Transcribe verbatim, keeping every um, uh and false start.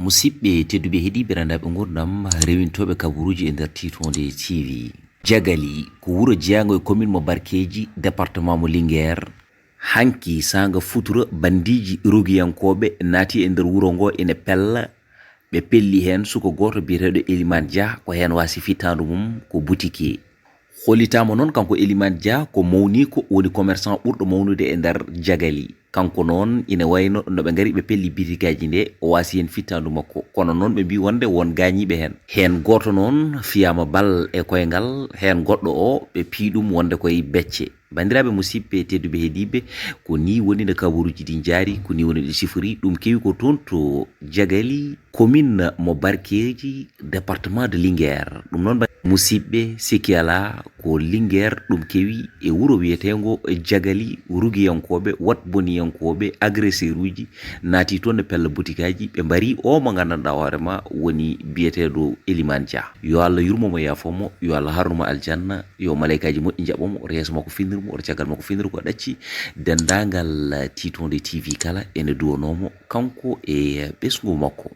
Musidɓe tedduɓe heɗiiɓe randaaɓe ngurdam, rewintooɓe kabaruuji e nder Tiitonde T V. Jagali ko wuro jeyaango e commune mo Barkeeji, département mo Linguère. Hanki saanga futuro, bandiiji rogiyankooɓe naati e nder wuro ngo ene pella. Ɓe pelli heen suko gooto biyeteeɗo Eliman Dia, ko heen waasi fittaandu mum, ko butiki. Hollitaama noon kanko Eliman Dia ko mawniiko, woni commerçant ɓurɗo mawnude e nder Jagali. Kanko noon ina wayno no ɓe ngari ɓe pelli bitikaaji nde, o waasi heen fittaandu makko. Kono noon ɓe mbii wonde won gaañiiɓe heen. Heen gooto noon fiyaama bal e koyngal, heen goɗɗo o ɓe pii ɗum wonde koye becce. Banndiraaɓe musidɓe tedduɓe heɗiiɓe, ko nii woni no kabaruuji ɗi njaari, ko nii woni ɗi sifori. Ɗum kewi ko toon to Jagali, commune mo Barkeeji, département de Linguère. Ɗum noon, ba-, musidɓe, sikki alaa ko Linguère ɗum kewi e wuro wiyeteengo Jagali, rugiyankooɓe, wat boniyankooɓe, agresseur uji, naati toon ne pella butikaaji, ɓe mbari o mo nganndanɗaa hoore ma woni biyeteeɗo Eliman Dia. Yo Allah yurmo mo, yaafo mo, yo Allah harnu mo aljanna, yo malaykaaji moƴƴi njaɓo mo, oto yeeso makko finnir mo, oto caggal makko finnir ko ɗacci. Denndaangal Tiitonde T V kala ene duwanoo mo, kanko e ɓesngu makko.